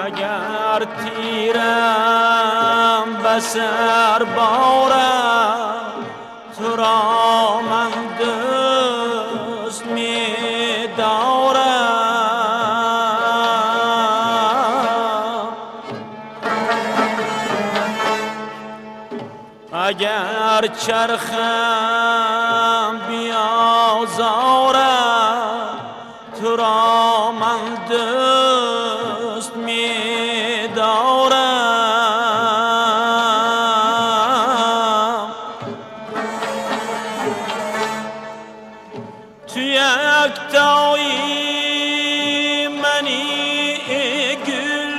Агар тирам ба сар борад, туро ман дӯст медорам. Агар чархам биозорад, туро ман дӯст медорам. Ту яктои мани, эй гул,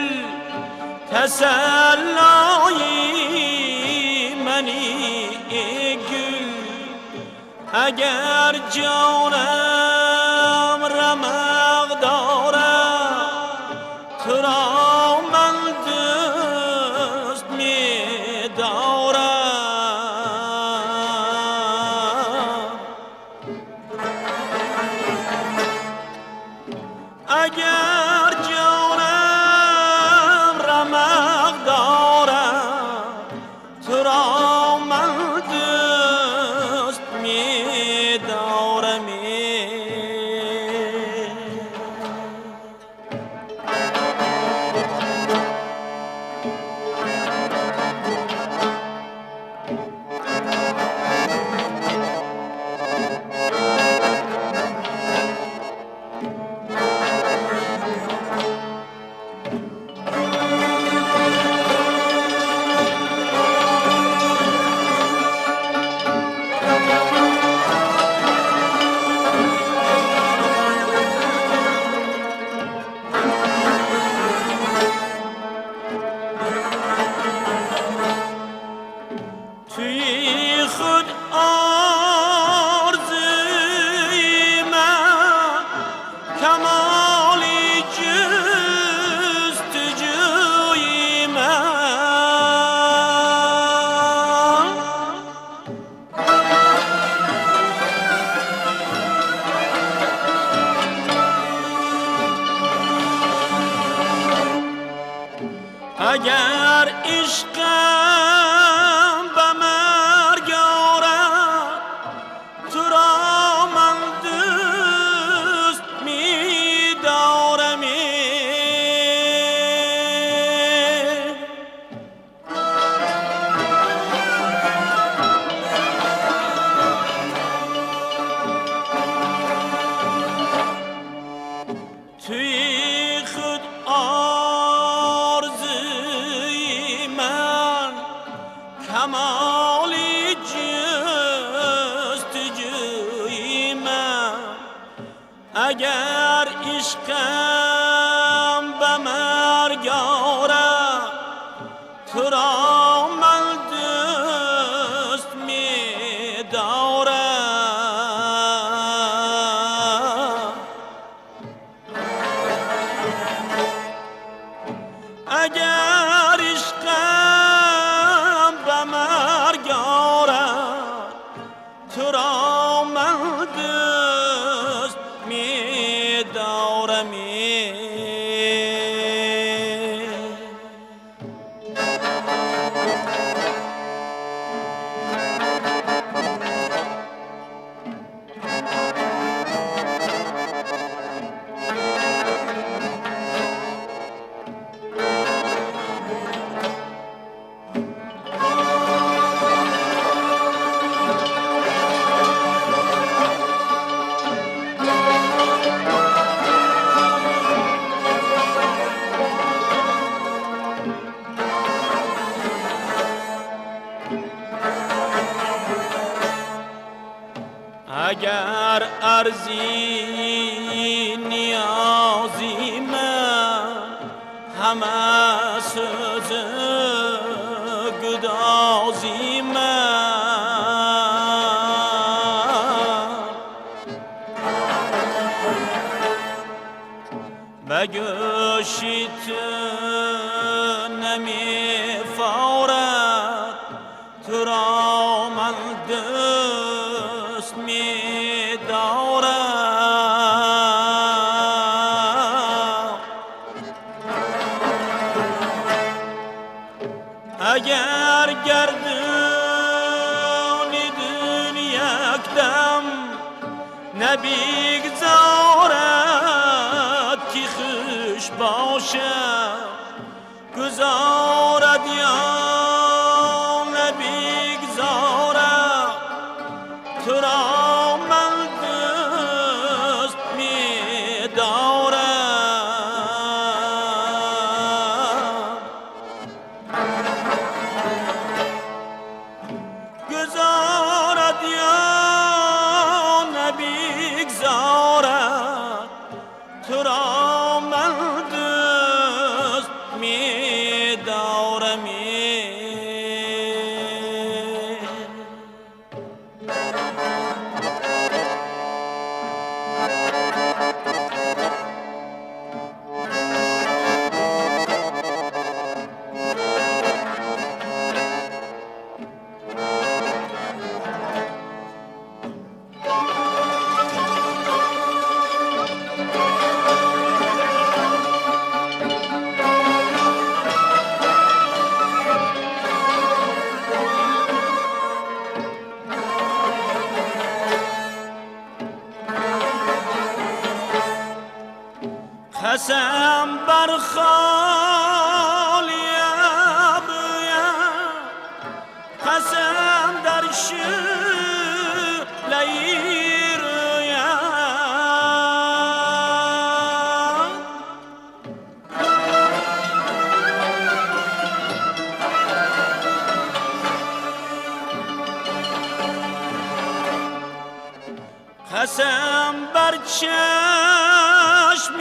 тасаллои мани, эй гул. Агар ҷонам рамақ дорад, туро ман дӯст медорам. Агар ҷонам рамақ дорад, туро ман дӯст медорам. Туи худ орзуи ман, камоли ҷустуҷӯи ман. Агар ишқам ба марг орад, туро ман дӯст медорам. Туи худ орзуи ман, камоли ҷустуҷӯи ман. Агар ишқам ба марг орад, туро ман дӯст медорам. Агар ишқам ба марг орад, туро ман дӯст медорам. Агар арзи ниёзи ман, ҳама сӯзу гудози ман. Ба гӯши ту намефорад, туро ман дӯст медорам. اگر گردونیدن یک دم نبیگذارد که خوش باشد گذارد یا نبیگذارد تو را من دوست می‌دارم. گذارد یا نبیگذارد تو را من دوست می‌دارم. قسم بر خالی ابرویم، قسم در شعله رویم. قسم بر چشم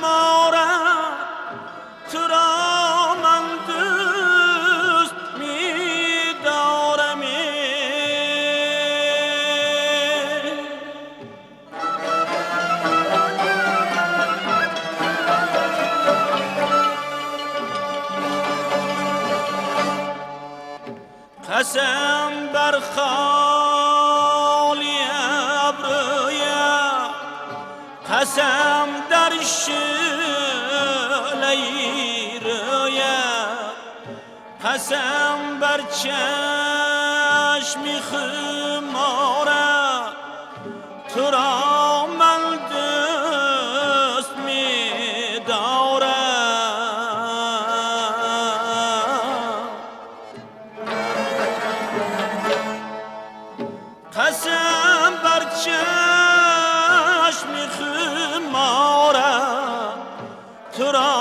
خمارم تو را من دوست می‌دارم. قسم بر خالی ابرویم، قسم در شعله رویم، قسم بر چشم خمارم تو را من دوست می‌دارم. قسم بر چشم خمارم تو را